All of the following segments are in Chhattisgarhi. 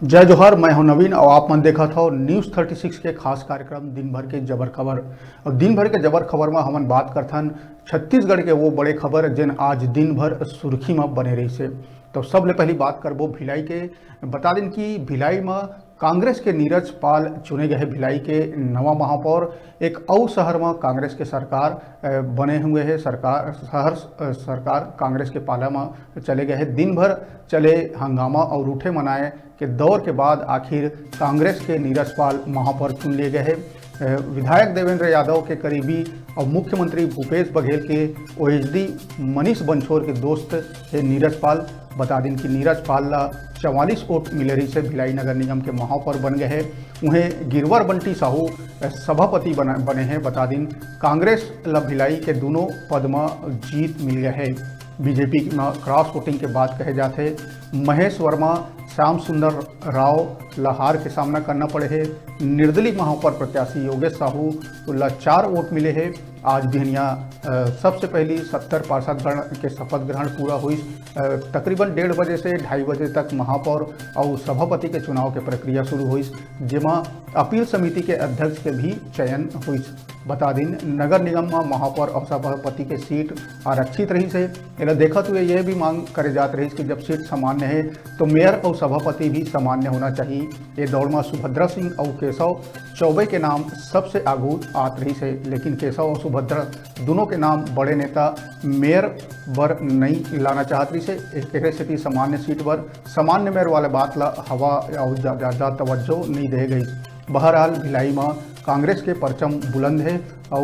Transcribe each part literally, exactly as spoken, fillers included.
जय जोहार, मैं हूं नवीन और आप मन देखत हव News Thirty Six के खास कार्यक्रम दिन भर के जबर खबर। और दिन भर के जबर खबर में हमन बात करथन छत्तीसगढ़ के वो बड़े खबर, जेन आज दिन भर सुर्खी में बने रहिसे। तो सबले पहली बात करबो भिलाई के। बता दिन कि भिलाई में कांग्रेस के नीरज पाल चुने गए हे भिलाई के नवा महापौर। एक अउ शहर में कांग्रेस के सरकार, अ, बने हुए हे, सरकार, शहर, अ, सरकार कांग्रेस के पाला में चले गए हे। दिन भर चले हंगामा और रूठे मनाए के दौर के बाद आखिर कांग्रेस के नीरज पाल महापौर चुन लिए गए हे। अ, विधायक देवेंद्र यादव के करीबी और मुख्यमंत्री भूपेश बघेल के ओएसडी मनीष बंछोर के दोस्त हे नीरज पाल। बता दिन कि नीरज पाल ला चवालीस वोट मिले रहिसे, भिलाई नगर निगम के महापौर बन गए हे। उहें गिरवर बंटी साहू, अ, सभापति बना, बने हे। बता दिन कांग्रेस ला भिलाई के दोनों पद म जीत मिल गए हे। बीजेपी म क्रॉस वोटिंग के बात कहे जाथे। महेश वर्मा, श्याम सुंदर राव ला हार के सामना करना पड़े हे। निर्दलीय महापौर प्रत्याशी योगेश साहू ला चार वोट मिले हे। आज बिहनिया, अ, सबसे पहली सत्तर पार्षद गण के शपथ ग्रहण पूरा हुई। अ, तकरीबन डेढ़ बजे से ढाई बजे तक महापौर और सभापति के चुनाव के प्रक्रिया शुरू हुई, जेमा अपील समिति के अध्यक्ष के भी चयन हुई। बता दिन, नगर निगम म महापौर और सभापति के सीट आरक्षित रहिस हे। एला देखत हुए ये भी मांग करे जात रहिस कि जब सीट सामान्य हे, तो मेयर और सभापति भी सामान्य होना चाहिए। ये दौड़ म सुभद्रा सिंह और केशव चौबे के नाम सबसे आगू आत रहिस हे, लेकिन केशव और सुभद्रा दोनों के नाम बड़े नेता मेयर बर नहीं लाना चाहत रहिस हे। एकरे सेती सामान्य सीट बर सामान्य मेयर वाले बात ला हवा और जा-, ज्यादा तवज्जो नहीं दे गई। बहरहाल, भिलाई म कांग्रेस के परचम बुलंद हे और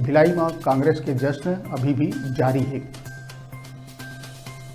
भिलाई म कांग्रेस के जश्न अभी भी जारी हे।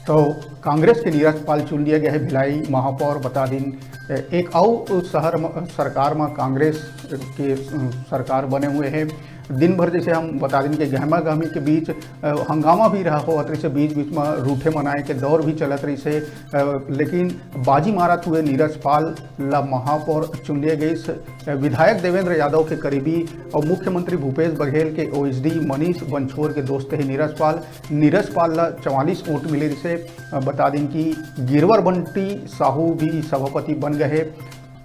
तो कांग्रेस के नीरज पाल चुन लिए गए हे भिलाई महापौर। बता दिन, एक अउ शहर म, सरकार म कांग्रेस के, अ, सरकार बने हुए हे। दिन भर जैसे हम बता दिन के गहमा गहमी के बीच, अ, हंगामा भी रहा होवत रहिसे, बीच बीच म रूठे मनाए के दौर भी चलत रहिसे, अ, लेकिन बाजी मारत हुए नीरज पाल ला महापौर चुन लिए गइस। अ, विधायक देवेंद्र यादव के करीबी और मुख्यमंत्री भूपेश बघेल के ओएसडी मनीष बंछोर के दोस्त हे नीरज पाल। नीरज पाल ला चवालीस वोट मिले रहिसे। अ, बता दिन कि गिरवर बंटी साहू भी सभापति बन गए हे।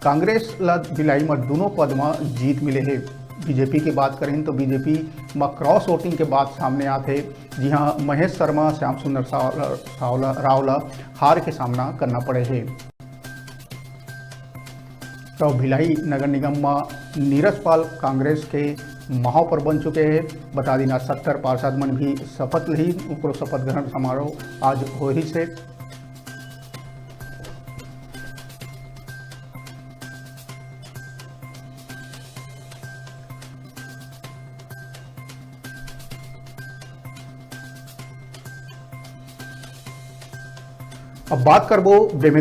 कांग्रेस ला भिलाई म दोनों पद म जीत मिले हे। बीजेपी के बात करें तो बीजेपी म क्रॉस वोटिंग के बात सामने आत हे, जिहां महेश शर्मा, श्याम सुंदर सावला, सावला, राव ला हार के सामना करना पड़े हे। तो भिलाई नगर निगम म नीरज पाल कांग्रेस के महापौर बन चुके हे। बता दिन, आज सत्तर पार्षद मन भी शपथ लही, उनकरो शपथ ग्रहण समारोह आज हो रहिस हे। अब बात करबो बेमेतरा